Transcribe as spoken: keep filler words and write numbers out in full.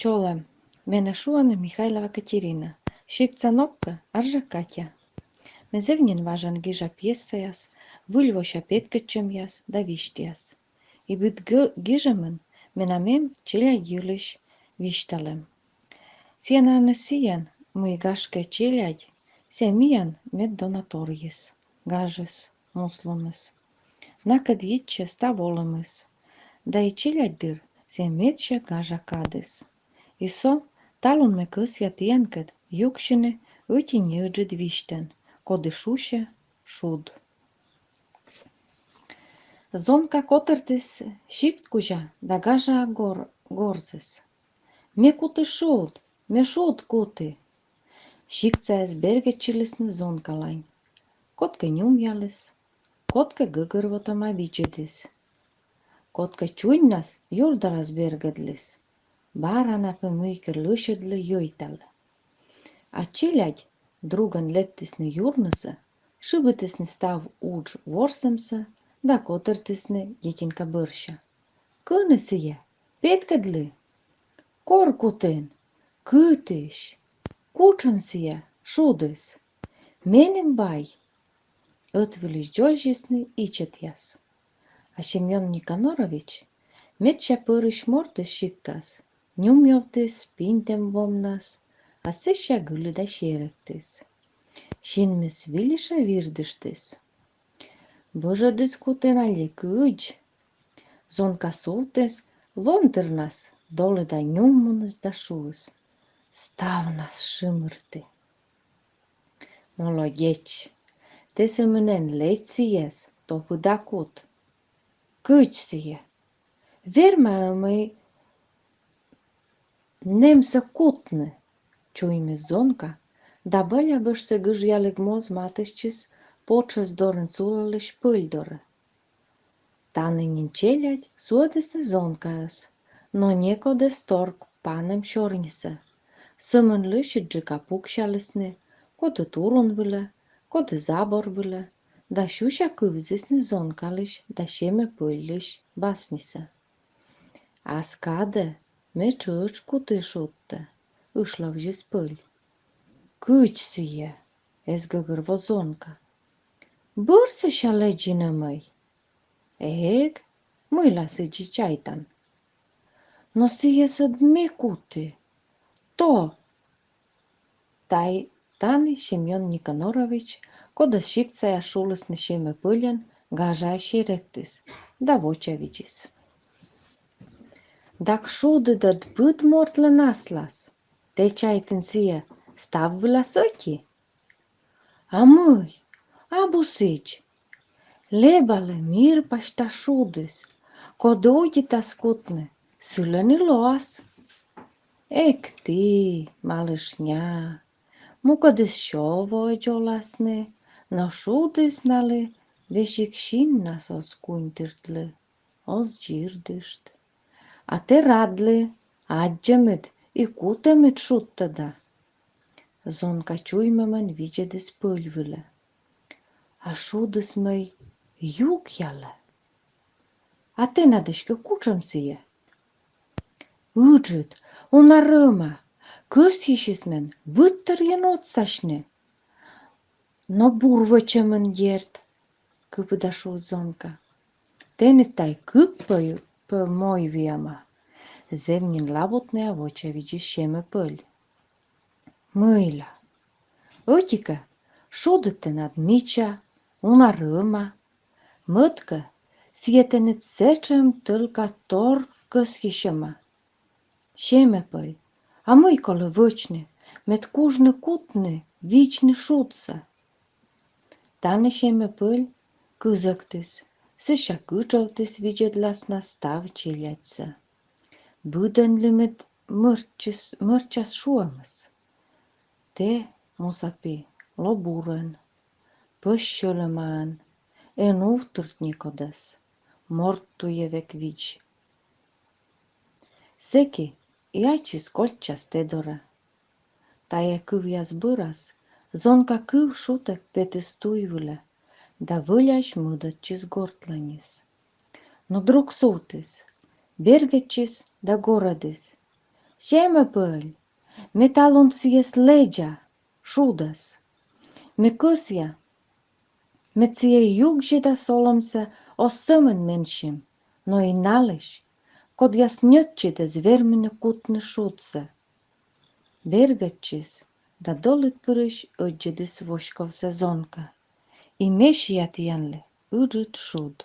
Толам. Менӧ шуӧны Михайлова Катерина. Сиктса нокӧ — Аржа Катя. Ме зэв нин важӧн гижа пьесаяс, выльвося петкӧдчӧмъяс да висьтъяс. И быд гы-, гижӧмын менам эм челядь йылысь висьталӧм. Сійӧ на ӧні сійӧн, мый, гашкӧ, челядь — сійӧ миян меддонаторйыс, гажыс, муслуныс. Накӧд йитчӧ став олӧмыс. Да и челядь дыр — сійӧ медся гажа кадыс. И со талун ме кӧсъя тіянкӧд юксьыны ӧти неыджыд висьтӧн, коді шусьӧ «Шуд». Зонка котӧртіс сикт кузя да гажа гор-, горзіс: «Ме куті шуд, ме шуд куті!» Сиктсаяс бергӧдчылісны зонкалань. Кодкӧ нюмъяліс, кодкӧ гӧгӧрвотӧма видзӧдіс, кодкӧ чуньнас юрдарас бергӧдліс. Бара на пӧ мыйкӧ лӧсьӧдлӧ, йӧйталӧ. А челядь другӧн лэптісны юрнысӧ, шыбитісны став удж ворсӧмсӧ да котӧртісны детинка бӧрся: «Кӧні сійӧ? Петкӧдлы! Кор кутін? Кытысь? Кутшӧм сійӧ шудыс? Меным вай!» Ӧтвылысь дзользисны ичӧтъяс. А Семён Никанорович, медся пӧрысь мортыс сиктас, нюмъявтіс пиньтӧм вомнас, а сэсся гыліда серӧктіс. Синмыс вильыша вирдыштіс. Бӧжӧдыс кутін али кыдз? Зонка сувтіс вом тырнас долыда нюммуныс да шуис: «Ставнас шымырті!» «Молодеч! Тэ сӧмын эн лэдз сійӧс, топыда кут». «Кыдз сійӧ? Верма-ӧ мый нэмсӧ кутны?» — чуймис зонка да балябӧжсӧ гыжъялігмоз матыстчис потшӧс дорын сулалысь пӧль дорӧ. Тані нин челядь суӧдісны зонкаӧс, но некод эз торк панӧм сёрнисӧ. Сӧмын лӧсьыдджыка пуксялісны коді турун вылӧ, коді забор вылӧ, да сюся кывзісны зонкалысь да Семӧ пӧльлысь баснисӧ. «Ас кадӧ ме тшӧтш куті шудтӧ», — ышловзис пӧль. «Кыдз сійӧ?» — эз гӧгӧрво зонка. «Бӧр сэсся лэдзин-ӧ мый?» «Эг, мыйла сідзи чайтан?» «Но сійӧс ӧд ме куті. То». Тай тані Семён Никанорович, кодӧс сиктсаяс шулісны Семӧ пӧльӧн, гажаӧ серӧктіс да вочавидзис: «Дак шудыд ӧд быд мортлӧн аслас? Тэ чайтін, сійӧ став вылас ӧти?» «А мый, абу сідз. Лэбалӧ мир пасьта шудыс. Коді удитас кутны, сылӧн и лоас». «Эк ті, малышня! Мукӧдыс сё воӧдз оласны, но шудыс налы весиг синнас оз куньтыртлы, оз дзирдышт. А тэ радлы, аддзӧмыд и кутӧмыд шудтӧ да». Зонка чуймӧмӧн видзӧдіс пӧль вылӧ. «А шудыс мый югъялӧ. А тэнад эськӧ кутшӧм сійӧ?» «Ыджыд, уна рӧма, кӧсйысис мен быдторйӧн отсасьны. Но бур вӧчӧмын, дерт», — кыпыда шуис зонка. «Тэныд тай кык пӧ-, пӧ мойвиӧма», — зэв нин лабутнӧя вочавидзис Семӧ пӧль. «Мыйла? Ӧти-кӧ, шудыд тэнад мича, уна рӧма. Мӧд-кӧ, сійӧ тэныд сэтшӧм тӧлка тор кӧсйысьӧма. Семӧ пӧль, а мый колӧ вӧчны, мед кужны кутны видзны шудсӧ?» Тані Семӧ пӧль кызӧктіс, сэсся кытшовтіс видзӧдласнас став челядьсӧ. Быдӧнлы мед мӧртчас, мӧртчас шуӧмыс: «Тэ, муса пи, ло бурӧн, пӧсь сьӧлӧмаӧн, эн увтырт некодӧс, морт туйӧ век видз». Сэки и ачыс кольччас тэ дорӧ. Тайӧ кывъяс бӧрас зонка кыв шутӧг петіс туй вылӧ да вӧлясь мӧдӧдчис гортланьыс. Но друг сувтіс, бергӧдчис да горӧдіс: Семӧ пӧль, ме талун сійӧс лэдза, шудӧс. Ме кӧсъя, мед сійӧ югзьӧдас олӧмсӧ оз сӧмын менсьым, но и налысь, кодъяс ньӧтчыдӧс вермыны кутны шудсӧ. Бергӧдчис да долыдпырысь ӧддзӧдіс воськовсӧ зонка. И ме сиа тіянлы ыджыд шуд.